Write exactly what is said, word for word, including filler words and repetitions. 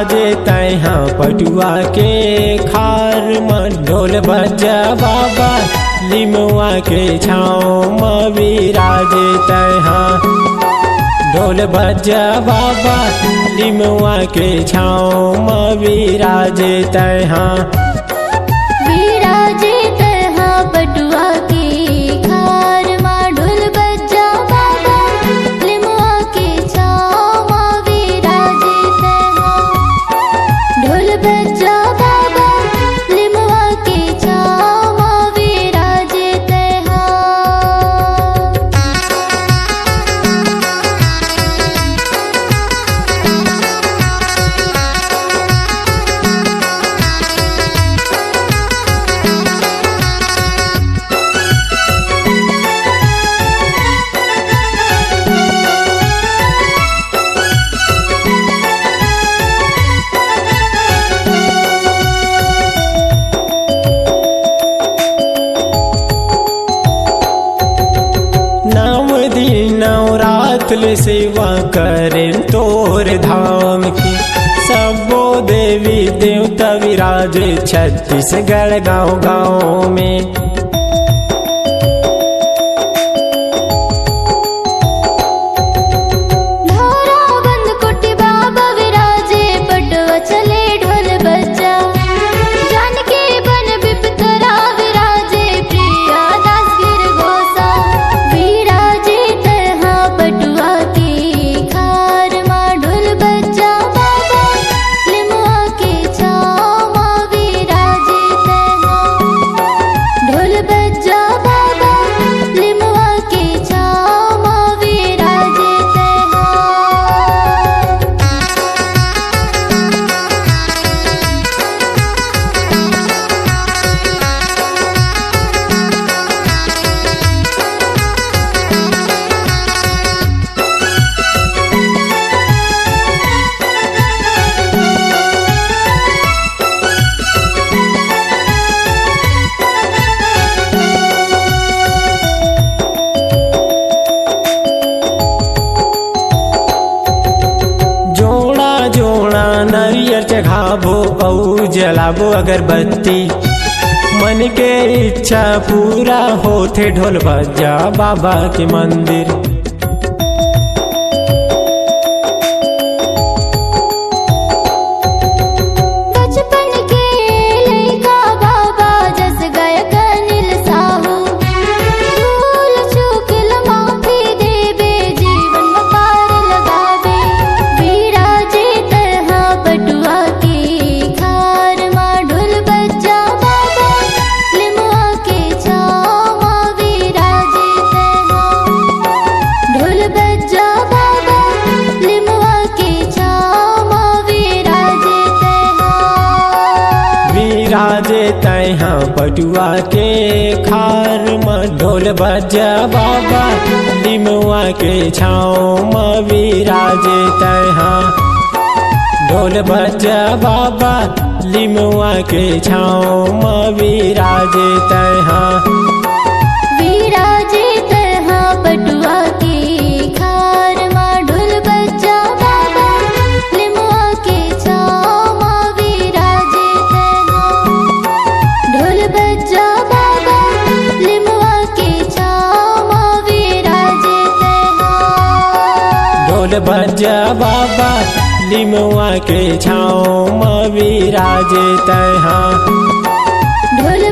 जे तैहा पटुआ के खार म ढोल बज्जा बाबा, लिमवा के छाँव म विराजे तैहा। ढोल बज्जा बाबा, लिमवा के छाँव म विराजे तैहा। विराजे तैहा पटुआ के खार मा, ढोल बज्जा बाबा, लिमवा के छाँव मा विराजे तैहा। ढोल बज्जा बाबा, लिमवा के छाँव मा विराजे तैहा। नव दिन नवरात ले सेवा करेन तोर धाम के। सबो देवी देवता विराजे छत्तीसगढ़ गाँव गाँव में। धाराबंद कोटी बाबा विराजे, पटवा चले ढोल बज्जा। जानकी बन बिपतरा विराजे, प्रिया दास गिर गोसा। विराजे तैहा पटुआ के खार मा, ढोल बज्जा बाबा, लिमवा के छाँव मा विराजे तैहा। ढोल बज्जा बाबा, लिमवा के छाँव मा विराजे तैहा। जोड़ा जोड़ा नरियर चघाबो अऊ जलाबो अगरबत्ती। मन के इच्छा पूरा होथे ढोल बज्जा बाबा के मंदिर। बचपन के लइका बाबा जस गायक अनिल साहू। भूल चूक ल माफी देबे, जीवन म पार लगाबे। विराजे तैहा पटुआ के खार मा, ढोल बज्जा बाबा, लिमवा के छाँव मा विराजे तैहा। ढोल बज्जा बाबा, लिमवा के छाँव मा विराजे तैहा। विराजे तैहा पटुआ के खार म, ढोल बज्जा बाबा, लिमवा के छाँव म विराजे तैहा। ढोल बज्जा बाबा, लिमवा के छाँव म विराजे तैहा। विराजे तैहा पटुआ के खार मा, ढोल बज्जा बाबा, लिमवा के छाँव मा विराजे तैहा। ढोल बज्जा बाबा, लिमवा के छाँव मा विराजे तैहा। ढोल बज्जा बाबा, लिमवा के छाँव म विराजे तैहा। ढोल